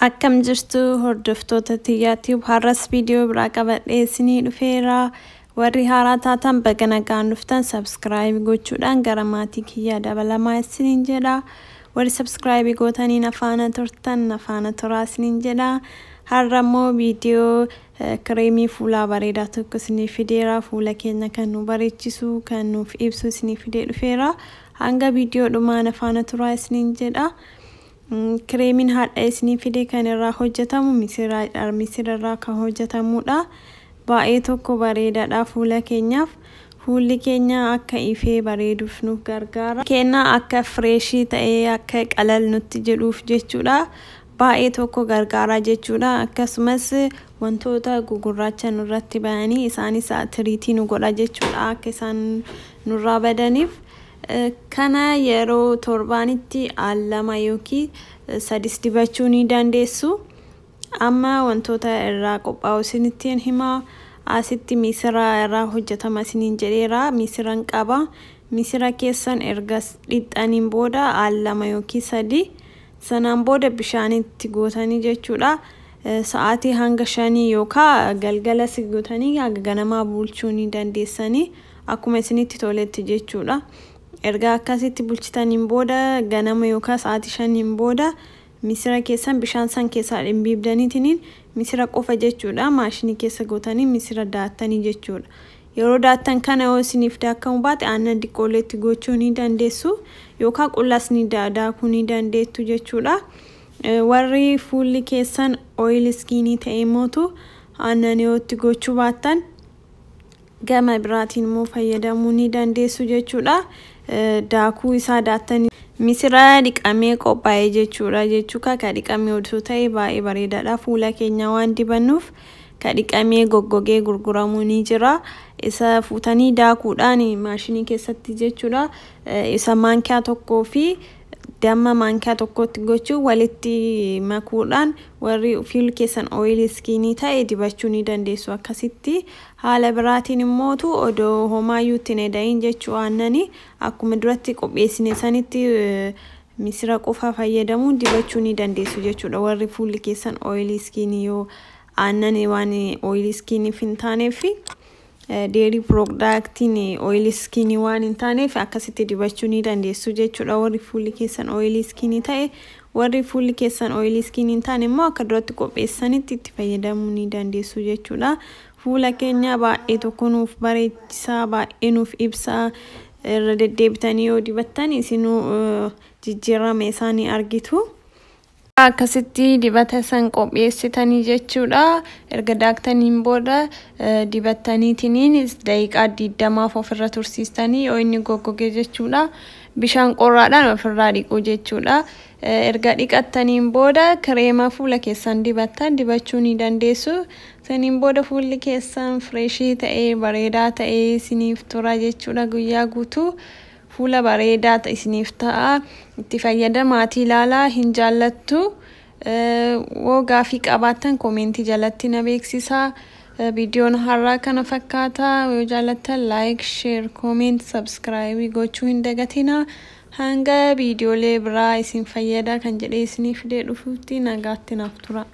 Akkam jirtu hordoftoota Tiyyaa Har'as viidiyoo biraa qabadhee isinii dhufeera. Warri haaraa taatan baga nagaan dhuftan, subscribe gochuudhaan gara maatii kiyyaa dabalamaa isiniin jedha. Warri subscribe gootanii na faana turtan, na faana turaa isiniin jedha. Har'a immoo viidiyoo kireemii fuulaa bareedaa tokko isinii fideera. Fuula keenya kan nu bareechisu, kan nuuf ibsu isinii fidee dhufeera. Hanga viidiyoo dhumaa na faana turaa isiniin jedha. Kireemiin har'a isinii fide kan irraa hojjetamu misira irraa kan hojjetamudha. Baay'ee tokko bareedaadha fuula keenyaaf. Fuulli keenya akka ifee bareeduuf nuuf gargaara. Keenya akka fresh ta'ee akka qalal nutti jedhuuf jechuudha. Baay'ee tokko gargaara jechuudha. Akkasumas wantoota gugurraacha nurratti bayanii isaanis treat nu godha jechuudha, akka isaan nurraa badaniif. Kana yeroo torbaanitti al lama yookiin sadis dibachuu ni dandeessu. Amma wantoota irraa qophaa'u isinittiin himaa. Asitti misira irraa hojjetama isiniin jedheera. Misiran qaba. Misira keessan erga dhixxaniin booda al lama yookiin sadi, sanaan booda bishaanitti gootanii jechuudha. Sa'aatii hanga 5 yookaan galgala si gootanii hanga ganamaa bulchuu ni dandeessanii, akkuma isinitti toletti jechuudha. Erga akkasitti bulchitaniin booda, ganama yookaan sa'aatii 5n booda, misira keessan bishaan san keessaa dhimbiibdaniitiin misira qofa jechuudha, maashinii keessa gootanii misira daattanii jechuudha. Yeroo daattan kana yoo isiniif daakamu baate, aannan diqqooleetti gochuu ni dandeessu yookaan qullaas ni daakuu ni dandeettu jechuudha. Warri fuulli keessan oily skin ta'e mootu, aannan yoo itti gochuu baattan, gama biraatiin immoo fayyadamuu ni dandeessu jechuudha. Daakuu isaa daattanii misira dhiqamee qophaa'ee jechuudha. Jechuudha, ka dhiqamee osoo ta'e baay'ee bareedaadha. Fuula keenya waan dibannuuf ka dhiqamee goggogee gurguramuu ni jira. Isa fuutanii daakuudhaan maashinii keessatti jechuudha. Isa maankiyaa tokkoo fi damma maankiyaa tokkotti gochuu walitti makuudhaan, warri fuulli keessan oily skin ta'e dibachuu ni dandeessu akkasitti. Haala biraatiin immootu odoo homaayyuu itti hin eda'iin jechuu, aannanii akkuma duratti qopheessine sanitti misira qofa fayyadamuun dibachuu ni dandeessu jechuudha. Warri fuulli keessan oily skin yoo aannan waan oily skiniif hin taaneef, dairy productiin oily skin waan hin taaneef, akkasitti dibachuu ni dandeessu jechuudha, warri fuulli keessan oily skin ta'e. Warri fuulli keessan oily skin hin taane immoo akka duratti qopheessanitti itti fayyadamuu ni dandeessu jechuudha. Fuula keenya baay'ee tokko nuuf bareechisaa, baay'ee nuuf ibsaa. Irra deddeebitanii yoo dibattan isinuu jijjiirama isaanii argitu. Akkasitti dibata san qopheessitanii jechuudha. Erga daaktaniin booda dibattaniitiniin daqiiqaa 20f ofirra tursiistanii, yoo inni goggoge jechuudha, bishaan qorraadhaan ofirraa dhiquu jechuudha. Erga dhiqattaniin booda kireema fuula keessan dibattan dibachuu ni dandeessu. Saniin booda fuulli keessan fresh ta'ee, bareedaa ta'ee isiniif tura jechuudha guyyaa guutuu. Fuula bareedaa isiniif ta'a. Itti fayyadamaatii ilaalaa, hin jaallattu. Woo gaafii qabaattan comment jalatti na beeksisaa. Viidiyoon har'aa kana fakkaata. Yoo jaallattan like, share, comment, subscribe gochuu hin dagatinaa. Hanga viidiyoolee biraa isin fayyada kan jedhee isinii fidee dhufuutti nagaatti naaf tura.